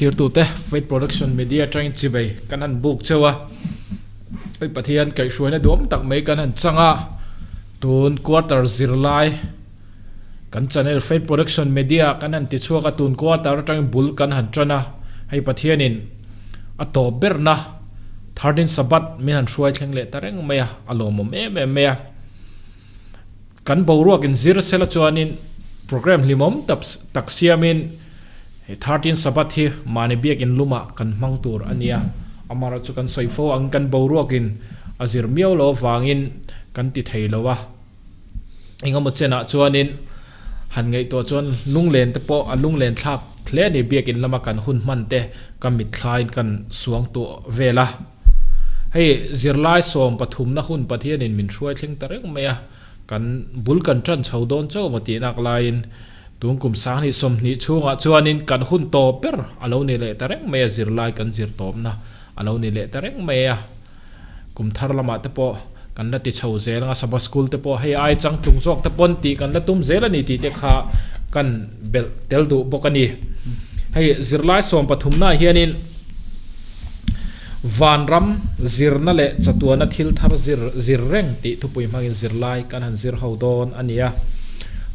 thlirtute Faith Production Media atangin chibei kan han buk cheu a, hei Pathian kaihhruaina duam tak mai kan han chang a, tun quarter zirlai kan channel Faith Production Media kan han ti chhuak a, tun quarter atangin bul kan han tan a, hei Pathianin a tawp berna Thirteen Sabbath min han hruai thleng leh ta reng mai a, a lawmawm em em mai a. Kan boruak in zir sela chuanin programme hlimawm tak tak siamin he 13 Sabbath hi mahni biakin lumah kan hmang tur a nia. Amaherawhchu kan sawi fo angin kan boruak in a zir miau lo avangin kan ti thei lo a. Engemaw chenah chuanin han ngaihtuah chuan lunglen te pawh a lunglen thlak hle a ni biakin lama kan hun hman te ka mitthlain kan suang tuah vel a. Hei zirlai 13na hun Pathianin min hruai thleng ta reng mai a, kan bul kan tan chho dawn chauh maw tih nak laiin tun kum 2020 chhungah chuanin kan hun tawp ber a lo ni leh ta reng mai a, zirlai kan zir tawpna a lo ni leh ta reng mai a. Kum thar lamah te pawh kan la ti chho zel anga Sabbath School te pawh hei ai changtlung zawk te pawn tih kan la tum zel a ni tih te kha kan belh tel duh bawk a ni. Hei zirlai 13naah hianin Vanram zirna leh chatuana thil thar zir zir reng tih thupui hmangin zirlai kan han zir ho dawn a ni a.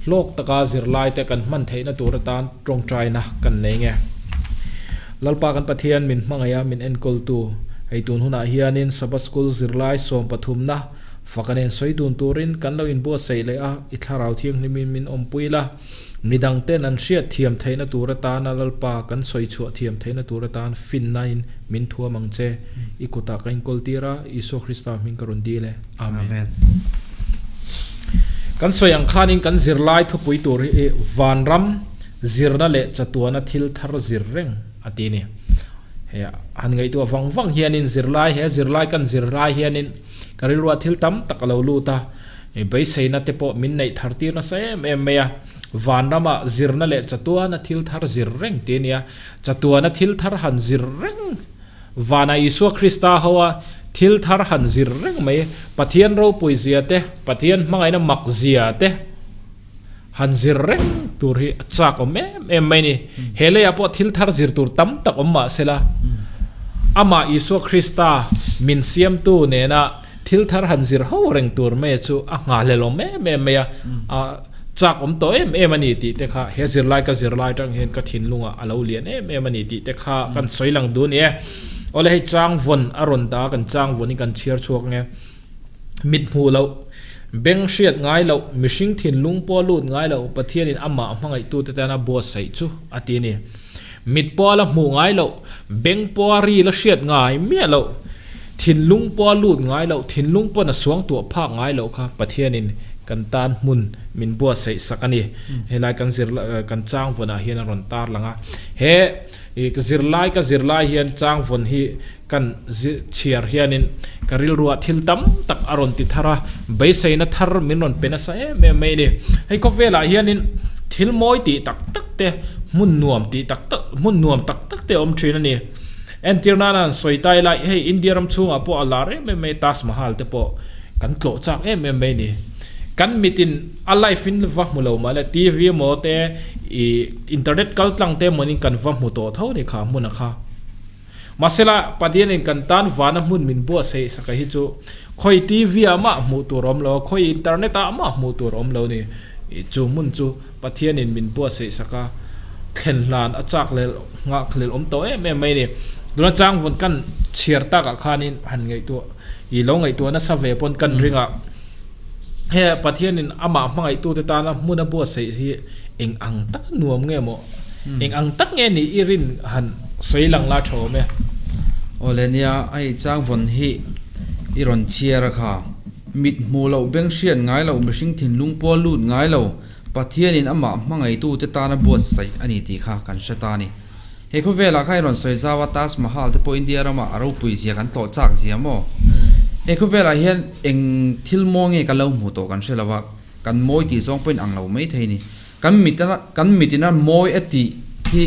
Hlawk taka zirlai te kan hman theihna tur atan tawngtaina kan nei nge. Lalpa kan Pathian min hmangaih a, min enkawltu. Hei tun hunah hianin Sabbath School zirlai 13na faka nen sawi dun turin kan lo inbuatsaih leh a, i thlarau thianghlimin min awmpui la. Midang ten an hriat thiam theihna tur atana Lalpa kan sawi chhuah thiam theihna tur atan finnain min thuam ang che. I kutah ka inkawl tir a, Isua Krista hming ka rawn dil e. Amen. Kan sawi ang khanin kan zirlai thupui tur hi Vanram zirna leh chatuana thil thar zir reng a ti a ni. He han ngaihtuah vang vang hianin zirlai he zirlai kan zirlai hianin ka rilruah thil tam tak a lo lut a. Beiseina te pawh min neih thar tir nasa em em mai a, vanrama zirna leh chatuana thil thar zir reng ti a nia. Chatuana thil thar han zir reng, vana Isua Krista hoa thil thar han zir reng mai, Pathian ropui zia te, Pathian hmangaihna mak zia te han zir reng tur hi a chak awm em em mai a ni. He leiah pawh thil thar zir tur tam tak awm mah sela, amah Isua Krista min siamtu nena Thil thar han zir ho reng tur mai chu a nghahhlel awm em em mai a, a chak awm tawh em em a ni tih te kha he zirlai ka zirlai atang hian ka thinlungah a lo lian em em a ni tih te kha kan sawi lang duh a ni e. Awle hei chang vawn a rawn dah a, kan chang vawn hi kan chhiar chhuak nge. Mit hmuh loh, beng hriat ngai loh, mihring thinlung pawh lut ngai loh Pathianin amah hmangaihtute tana buatsaih chu a ti a ni. Mit pawh a la hmuh ngai loh, beng pawh a ri la hriat ngai miah loh, thinlung pawh a lut ngai loh, thinlung pawn a suang tuah phak ngai loh kha Pathianin kan tan hmun min buatsaih sak a ni. Helai kan zir kan changvawnah hian a rawn tar lang a. He zirlai ka zirlai hian changvawn hi kan chhiar hianin ka rilruah thil tam tak a rawn ti thar a, beiseina thar min rawn pe nasa em em mai a ni. Hei khawvelah hianin thil mawi tih tak tak te, hmun nuam tih tak tak, hmun nuam tak tak te a awm thin a ni. Entir nana an sawi tai lai, hei India ram chhungah pawh a lar em em mai, Taj Mahal te pawh kan tlawh chak em em mai a ni. Kan mitin a live in va hmu lo mah le, TV emaw te, ih internet kal tlang te emawin kan va hmu tawh tho a ni kha hmun a kha. Mahsela, Pathianin kan tan vana hmun min buatsaih saka hi chu khawi TV ah mah hmuh tur awm lo, khawi internet ah mah hmuh tur awm lo ni. Chu hmun chu Pathianin min buatsaih saka thlen hlan a chak leh nghakhlel awm tawh em em mai ni. Tuna changvawn kan chhiar takah khanin han ngaihtuah, i lo ngaihtuah nasa ve pawn kan ring a, he Pathianin amah hmangaihtute tana hmun a buatsaih hi eng ang tak nuam nge maw? Eng ang tak nge nih i rin han sawi lang la tha awm e. Awle nia, hei changvawn hi i rawn chhiar a kha. Mit hmuh loh beng hriat ngai loh mihring thinlung pawh a lut ngai lo, Pathianin amah hmangaihtute tana buatsaih a ni tih kha kan hre ta a ni. He khawvelah kha i rawn sawi zau a, Taj Mahal te pawh India ramah a ropui zia kan tlawh chak zia maw? He khawvelah hian eng thil maw nge kan lo hmuh tawh kan hre lo a, kan mawi tih zawng pawhin ang lo mai thei a ni. Kan mit a kan mitin a mawi a tih hi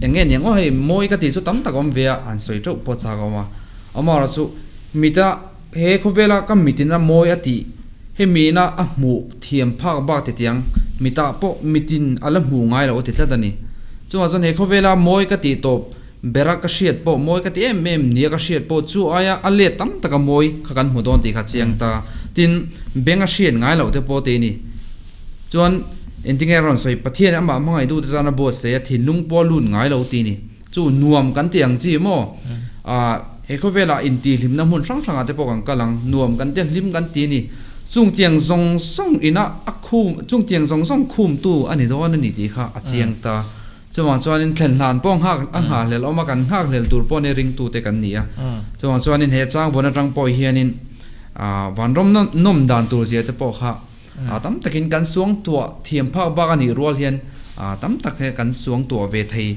eng nge niang aw hei mawi ka tih chu tam tak a awm ve a han sawi teuh pawh chak a awm a amaherawh chu mit a he khawvela ka mitin a mawi a tih hemi ina a hmuh thiam phak bak ti tiang mitah pawh mitin a la hmuh ngai loh a ti tlat a ni chungah chuan he khawvela mawi ka tih tawp. Bera ka hriat pawh mawi ka ti em em nia ka hriat pawh chu aia a let tam taka mawi kha kan hmu dawn tih kha chiang ta. Tin, beng a hriat ngai loh te pawh ti a ni. Chuan, engtinge a rawn sawi, Pathian amah hmangaih duhte tan a buatsaih a, thinlung pawh a lut ngai lo ti a ni. Chu nuam kan ti ang chi maw? Ahh, he khawvelah intihhlimna hmun hrang hrangah te pawh kan kal ang, nuam kan ti a, hlim kan ti a ni. Chungtiang zawng zawng ina a khum, chungtiang zawng zawng khumtu a ni dawn a ni tih kha a chiang ta. Chuvang chuanin thlen hlan pawh nghak a nghahhlelh awm a, kan nghakhlel tur pawh ni ringtute kan ni a. Chuvang chuanin he changvawn atang pawh hianin ah vanrawm nawm dan tur zia te pawh kha ah tam takin kan suang tuah thiam phak bak a nih rual hian ah tam tak he kan suang tuah ve thei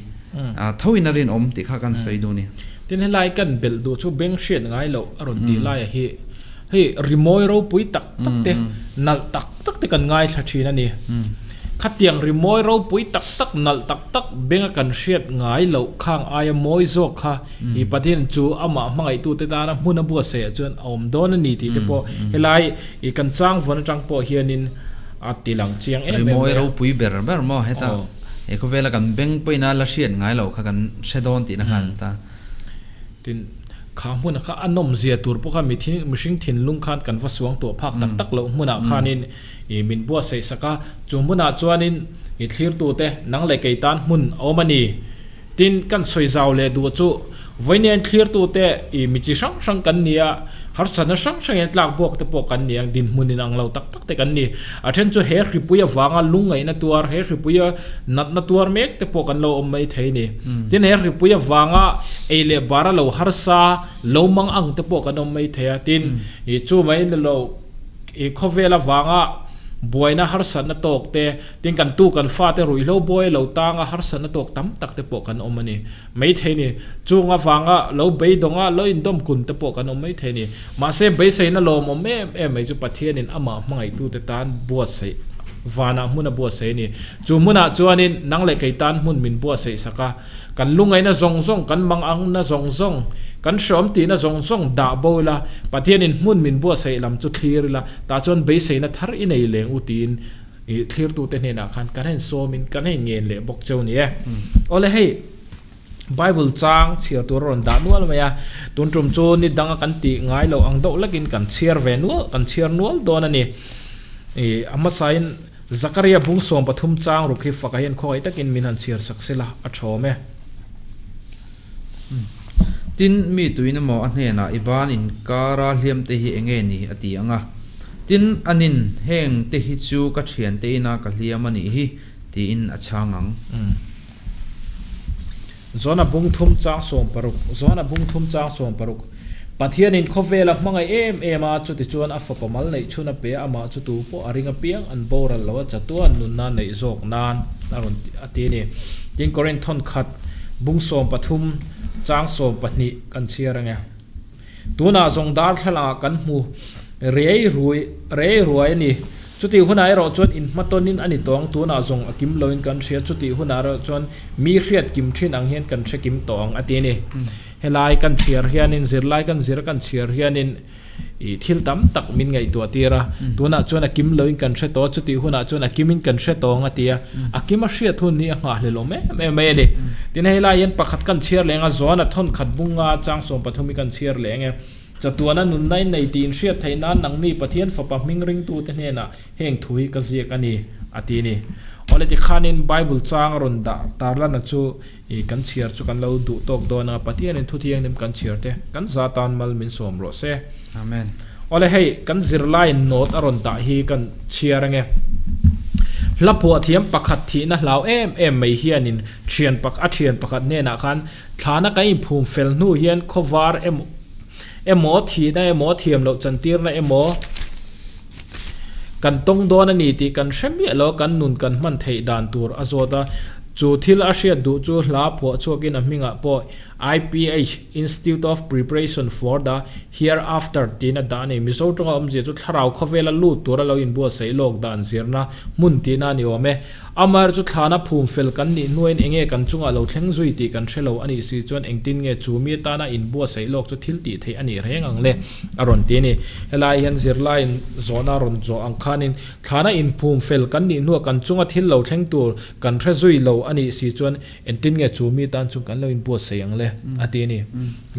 ah thoin a rinawm tih kha kan sawi duh a ni. Tin helai kan belh duh chu beng hriat ngai loh a rawn tih laiah hi Hei rimawi ropui tak tak te, nalh tak tak te kan ngaithla thin a ni. Khatiang rimawi ropui tak tak, nalh tak tak benga kan hriat ngai loh khang aia mawi zawk kha i Pathian chu amah hmangaihtute tana hmun a buatsaih ah chuan a awm dawn a ni tih te pawh helai i kan chang vawn atang pawh hianin a ti lang chiang em em mai a. Rimawi ropui ber ber maw heta he khawvela kan beng pawhin a la hriat ngai loh kha kan hre dawn tihna khan ta. Tin, kha hmunah kha a nawmzia tur pawh kha mithin mihring thinlung khan kan va suang tuah phak tak tak loh hmunah khanin ih min buatsaih sak a, chu hmunah chuanin ih thlirtute nang leh kei tan hmun a awm a ni. Tin, kan sawi zau leh duh chu vawiin thlirtute ih mi chi hrang hrang kan ni a, harsatna hrang hrangin tlak buak te pawh kan ni ang, dinhmun inang lo tak tak te kan ni. A then chu he hripui avanga lungngaihna tuar, he hripuia natna tuar mek te pawh kan lo awm mai thei a ni. Tin, he hripui avanga ei leh bar a lo harsa, lo mang ang te pawh kan awm mai thei a. Tin, ih chu mai ni lo, ih khawvel avanga buaina harsatna tawk te, tin kan tu kan fate ruihhlo buai lo tanga harsatna tawk tam tak te pawh kan awm a ni mai thei a ni. Chung avanga lo beidawnga lo indawm kun te pawh kan awm mai thei a ni. Mahse, beiseina lawmawm em em mai chu Pathianin amah hmangaihtute tan buatsaih, vanah hmun a buatsaih a ni. Chu hmunah chuanin nang leh kei tan hmun min buatsaih sak a, kan lungaihna zawng zawng, kan mangangna zawng zawng, kan hreawm tihna zawng zawng dah bo ila, Pathianin hmun min buatsaih lam chu thlir ila, tah chuan beiseina thar i nei leng u tiin i thlirtute hnenah khan kan han sawmin kan han ngen leh bawk cheu ni e. Awle hei. Bible chang chhiar tur a rawn dah nual mai a, tun tum chu ni danga kan tih ngai loh ang deuh lekin kan chhiar ve nual, kan chhiar nual dawn a ni. Ih, a hmasain Zakaria bung 13 chang ruk hi faka hian khawngaih takin min han chhiar sak sela a thawm e. Tin, mi tuin emaw a hnenah i ban inkara hliam te hi enge ni a ti ang a. Tin, anin heng te hi chu ka thiante ina ka hliam a nih hi tiin a chhang ang. Zona bung thum chang 60 Zona bung thum chang 60 Pathianin khawvela hmangaih em em a, chutichuan a fapa mal neih chhun a pe a, amah chu tu pawh a ring apiang an boral lo a, chatuan nunna neih zawk nan a rawn a ti a ni. Tin, Korinth thawn khat bung 13 chang 12 kan chhiar ange. Tunah zawng darthlalangah kan hmu riai rui riai ruai a ni. Chutih hunah erawh chuan inhmatawnin a ni tawng. Tunah zawng a kim loin kan hria. Chutih hunah erawh chuan mi hriat kim thin ang hian kan hre kim tawh ang a ti a ni. Helai kan chhiar hianin zirlai kan zir kan chhiar hianin ih thil tam tak min ngaihtuah tir a. Tunah chuan a kim loin kan hre tawh a, chutih hunah chuan a kimin kan hre tawng a ti a. A kim a hriat hun hi a nghahhlelh awm em em mai a ni. Tin, hei lai hian pakhat kan chhiar leh ang a, Joana thawn khat bunga chang 13 hi kan chhiar leh ang e. Chatuana nunna in nei tiin hriat theih nan nangni Pathian Fapa hming ringtute hnenah heng thu hi ka ziak a ni, a ti a ni. Awle tikhanin Bible chang a rawn dah tarlana chu i kan chhiar chu kan lo duh tawk dawn a, Pathianin thu thianghlim kan chhiar te kan za tan mal min sawm rawh se. Amen. Awle hei kan zirlaiin note a rawn dah hi kan chhiar ange. Hla phuah thiam pakhat thihna hlau em em mai hianin thian pak a thian pakhat hnenah khan thlana kan inphum fel hnu hian khawvar emaw emaw thihna emaw thiam loh chantirna emaw Kan tawng dawn a ni tih kan hre miah lo, kan nun kan hman theih dan tur a zawt a. Chu thil a hriat duh chu hla phuah chhuakin a hmingah pawh IPH, Institute of Preparation for the Hereafter, tiin a dah a ni. Mizo tawnga awmzia chu thlarau khawvela lut tura lo inbuatsaih lawk dan zirna hmun tihna a ni awm e. Amaherawhchu chu thlana phum fel kan nih hnuaiin enge kan chungah lo thleng zui tih kan hre lo a nih si chuan engtin nge chu mi atana inbuatsaih lawk chu thil tih theih a nih reng ang le a rawn ti a ni. Helai hian zirlaiin zawhna rawn zawh ang khanin thlana inphum fel kan nih hnuah kan chunga thil lo thleng tur kan hre zui lo a nih si chuan Engtin nge chu mi tan chuan kan lo inbuatsaih ang le? a ti a ni.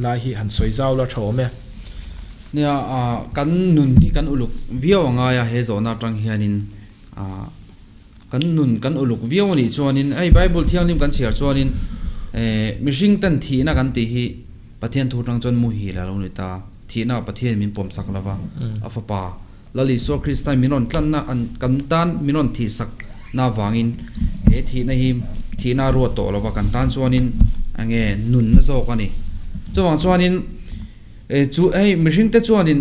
Lai hi han sawi zau la tha awm e. Nia, kan nun hi kan uluk viau a ngai a, he zawhna atang hianin kan nun kan uluk viau a nih chuanin hei Bible thianghlim kan chhiar chuanin mihring ten thihna kan tih hi Pathian thu atang chuan muhil a lo ni ta. Thihna Pathian min pawmsak lova, a fapa Lal Isua Kristai min rawn tlanna an kan tan min rawn thihsak na avangin he thihna hi thihna a ruat tawh lova kan tan chuanin enge nunna zawk a ni. Chuvang chuanin e chu hei mihring te chuanin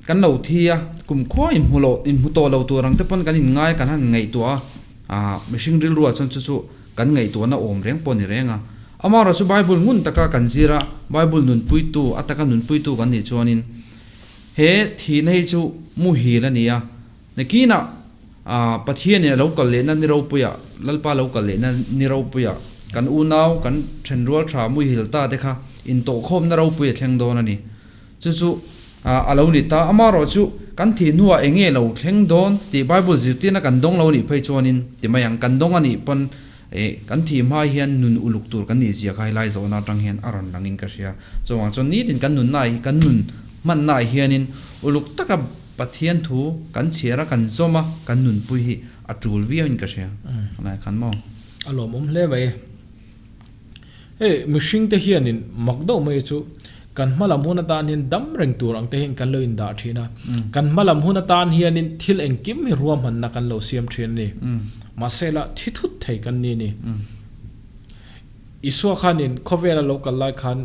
kan lo thi a kum khua inhmu loh inhmu tawh lo tur ang te pawn kan inngai kan han ngaihtuah a ah mihring rilruah chuan chu chu kan ngaihtuahna awm reng pawh a ni reng a. Amaherawhchu Bible ngun taka kan zir a Bible nunpuitu a taka nunpuitu kan nih chuanin He thihna hi chu muhil a ni a, nakinah Pathianin a lo kal lehna ni ropuiah, Lalpa lo kal lehna ni ropuiah kan unau, kan thenrual tha muhil ta te kha intawhkhawmna ropui a thleng dawn a ni. Chu chu a lo ni ta. Amaherawh chu kan thih hnuah eng nge lo thleng dawn tih Bible zirtirna kan dawng lo nih phei chuanin ti mai ang, kan dawng a nih pawn kan thih hma hian nun uluk tur kan nih zia kha helai zawhna atang hian a rawn langin ka hria. Chuvang chuan nitin kan nunna ah kan nun hmanna ah hianin uluk taka Pathian thu kan chhiar a, kan zawm a, kan nunpui hi a tul viau in ka hria. Helai khan maw? A lawmawm hle mai. Hei mihring te hianin mak deuh mai chu kan hma lam hun atan hian dam reng tur ang te hian kan lo indah thin a. Kan hma lam hun atan hianin thil engkim hi ruahmanna kan lo siam thin a ni. Mahse la thi thut thei kan ni a ni. Isua khanin khawvela lo kal lai khan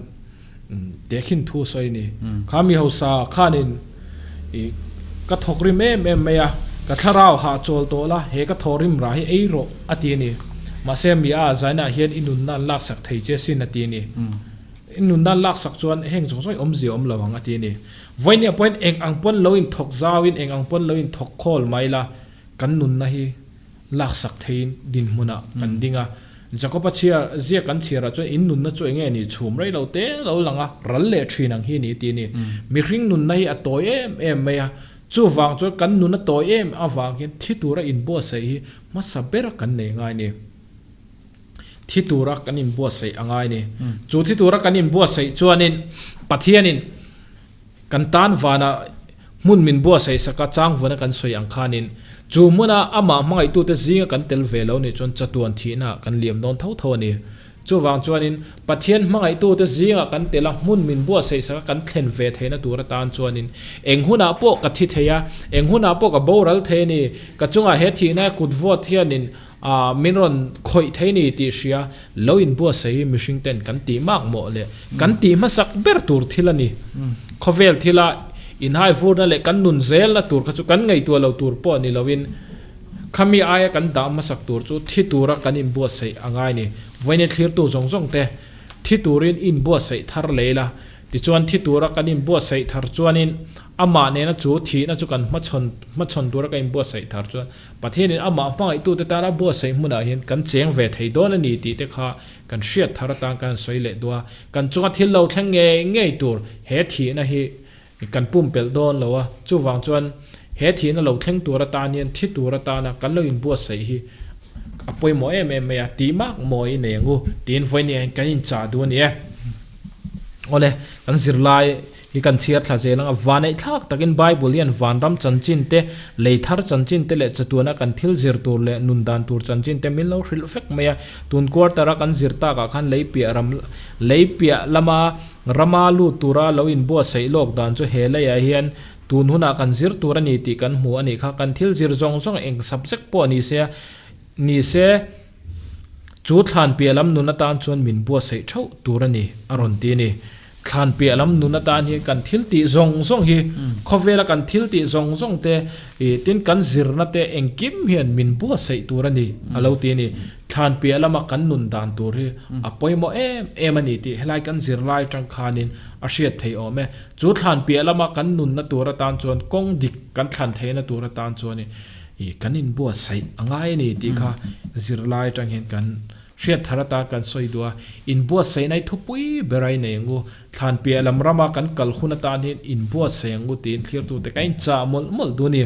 tehkhin thu a sawi a ni. Kha mi hausa khanin i ka thawk rim em em mai a, ka thlarau hah chawl tawh la, he ka thaw rim rah hi ei rawh a ti a ni. Mahse mi a zainah hian i nunna an laksak thei che sin a ti a ni. I nunna an laksak chuan heng zawng zawng hi awmzia awm lo ang a ti a ni. Vawinia pawhin eng ang pawn lo inthawk zauin eng ang pawn lo inthawk khawl mai la, kan nunna hi laksak theiin dinhmunah kan ding a. Jakoba chhiar ziak kan chhiarah chuan in nunna chu enge ni chhum rei lo te lo lang a, ral leh thin ang hi ni ti a ni. Mihring nunna hi a tawi em em mai a, chuvang chuan kan nun a tawi em avang hian thi tura inbuatsaih hi hmasa ber kan nei ngai ni. Thi tura kan inbuatsaih a ngai ni. Chu thi tura kan inbuatsaih chuanin Pathianin Kan tan vanah hmun min buatsaih sak a, changvuna kan sawi ang khanin chu hmuna amah hmangaihtute zinga kan tel ve lo nih chuan chatuan thihna kan liam dawn tho tho a ni. Chuvang chuanin Pathian hmangaihtute zinga kan tel a, hmun min buatsaih sak a kan thlen ve theihna tur atan chuanin eng hunah pawh ka thi thei a, eng hunah pawh ka boral thei a ni, ka chungah he thihna kut vawt hianin A, min rawn khawih thei ni tih hria, lo inbuatsaih hi mihring ten kan tih mak mawh leh kan tih hmasak ber tur thil a ni. Khawvel thila inhai vurna leh kan nun zelna tur kha chu kan ngaihtuah lo tur pawh ni loin khami aia kan dah hmasak tur chu thi tura kan inbuatsaih a ngai ni. Vawiin thlirtu zawng zawng te thi turin inbuatsaih thar lei la, tichuan thi tura kan inbuatsaih thar chuanin amah nena chu thihna chu kan hmachhawn hmachhawn tura kan inbuatsaih thar chuan Pathianin amah hmangaihtute tana buatsaih hmunah hian kan cheng ve thei dawn a ni tih te kha kan hriat thar atan kan sawi leh duh a. Kan chunga thil lo thleng ngei ngei tur he thihna hi kan pumpelh dawn lo a, chuvang chuan he thihna lo thleng tur atan hian thi tur atana kan lo inbuatsaih hi a pawimawh em em mai a, tih mak mawi i nei ang u tiin vawiin hian kan inchah duh a ni e. Awle, kan zirlai Hi kan chhiar thla zel anga vaneih thlak takin Bible hian vanram chanchin te, lei thar chanchin te leh chatuana kan thil zir tur leh nun dan tur chanchin te min lo hrilh vek mai a. Tun quarter a kan zir takah khan lei piah ram lei piah lama rama lut tura lo inbuatsaih lawk dan chu he leiah hian tun hunah kan zir tur a ni tih kan hmu a nih kha. Kan thil zir zawng zawng eng subject pawh ni se ni se chu thlan piah lam nun atan chuan min buatsaih theuh tur a ni a rawn ti a ni. Thlan piah lam nun atan hian kan thil tih zawng zawng hi khawvela kan thil tih zawng zawng te ih tin kan zirna te engkim hian min buatsaih tur a ni a lo ti a ni. Thlan piah lama kan nun dan tur hi a pawimawh em em a ni tih helai kan zirlai atang khanin a hriat theih awm e. Chu thlan piah lama kan nunna tur atan chuan kawng dik kan thlan theihna tur atan chuanin ih kan inbuatsaih a ngai a ni tih kha zirlai atang hian kan Hriat thar atan kan sawi duh a, inbuatsaihna hi thupui ber a inei ang u. Thlan piah lam rama kan kal hun atan hian inbuatsaih ang u tiin thlirtute ka inchah mawlh mawlh duh a ni.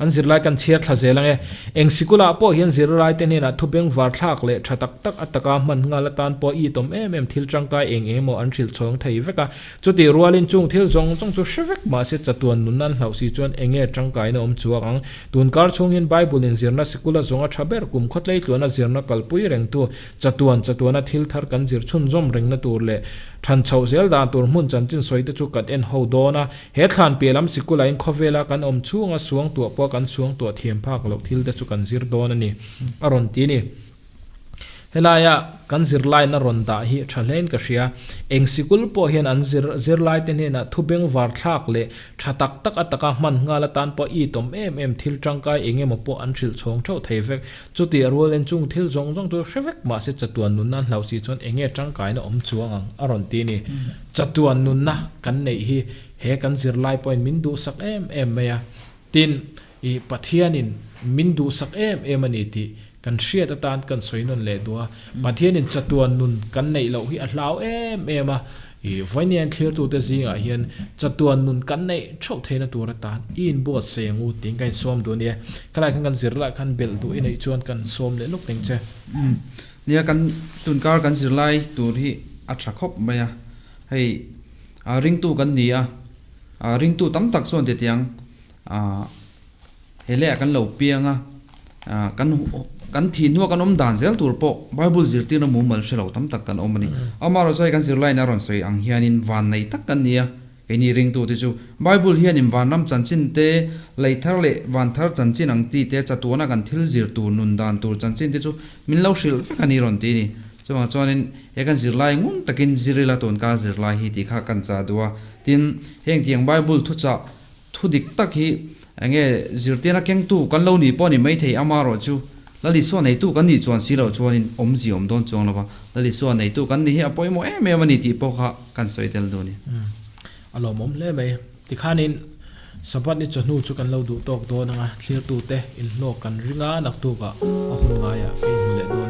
An zirlai kan chhiar thla zel ang e. Eng sikulah pawh hian zirlaite hnenah thu bengvar thlak leh tha tak tak a taka hman nghal atan pawh i tawm em em thil tangkai eng eng emaw an hrilh chhawng thei vek a. Chutih rualin chung thil zawng zawng chu hre vek mahse chatuan nunna an hlauh si chuan eng nge tangkaina awm chuak ang? Tun kar chhung hian Bible in zirna sikula zawnga tha ber kum khawtlei tluana zirna kalpui rengtu chatuan chatuana thil thar kan zir chhunzawm rengna tur leh than chhoh zel dan tur hmun chanchin sawi te chu kan en ho dawn a. He thlan piah lam sikula in khawvela kan awm chhunga suang tuah pawh kan suang tuah thiam phak loh thil te chu kan zir dawn a ni a rawn ti a ni. Helaia kan zirlaina rawn dah hi tha hlein ka hria. Eng sikul pawh hian an zir zirlaite hnenah thu bengvar thlak leh tha tak tak a taka hman nghal atan pawh i tawm em em thil tangkai eng emaw pawh an hrilh chhawng theuh thei vek. Chutih rualin chung thil zawng zawng chu hre vek mahse chatuan nunna an hlauh si chuan eng nge tangkaina awm chuang ang a rawn ti a ni. Chatuan nunna kan neih hi he kan zirlai pawhin min duhsak em em mai a. Tin, i Pathianin min duhsak em em a ni tih kan hriat atan kan sawi nawn leh duh a. Pathianin chatuan nun kan neih loh hi a hlau em em a. I vawiin thlirtute zingah hian chatuan nun kan neih theuh theihna tur atan i inbuatsaih ang u tiin ka insawm duh a nia. Khalai khan kan zir lah khan belh duh i neih chuan kan sawm leh lawk ding che. Umm, nia kan tunkar kan zirlai tur hi a tha khawp mai a. Hei, ringtu kan ni a, ringtu tam tak chuan titiang Aah he leh ah kan lo piang a, aah kan kan thih hnua kan awm dan zel tur pawh Bible zirtirna mumal hre lo tam tak kan awm a ni. Amaherawhchu hei kan zirlaina rawn sawi ang hianin vannei tak kan ni a, keini ringtute chu Bible hianin vanram chanchin te, lei thar leh van thar chanchin ang chi te, chatuana kan thil zir tur nun dan tur chanchin te chu min lo hrilh vek a ni rawn ti a ni. Chuvang chuanin he kan zirlai ngun takin zir ila tun ka zirlai hi tih kha kan chah duh a, tin heng tiang Bible thuchah Thu dik tak hi enge zirtirna kengtu kan lo nih pawh ni maithei amarawh chu Lal Isua neitu kan nih chuan si loh chuanin awmzia awm dawn chuang lova Lal Isua neitu kan nih hi a pawimawh em em a ni tih pawh kha kan sawi tel duh a ni. A lawmawm hle mai. Tikhanin Sabbath ni chawhnu chu kan lo duh tawk dawn anga thlirtute inhlawk kan ring a, naktukah a hun ngaiah ka inhmu leh dawn.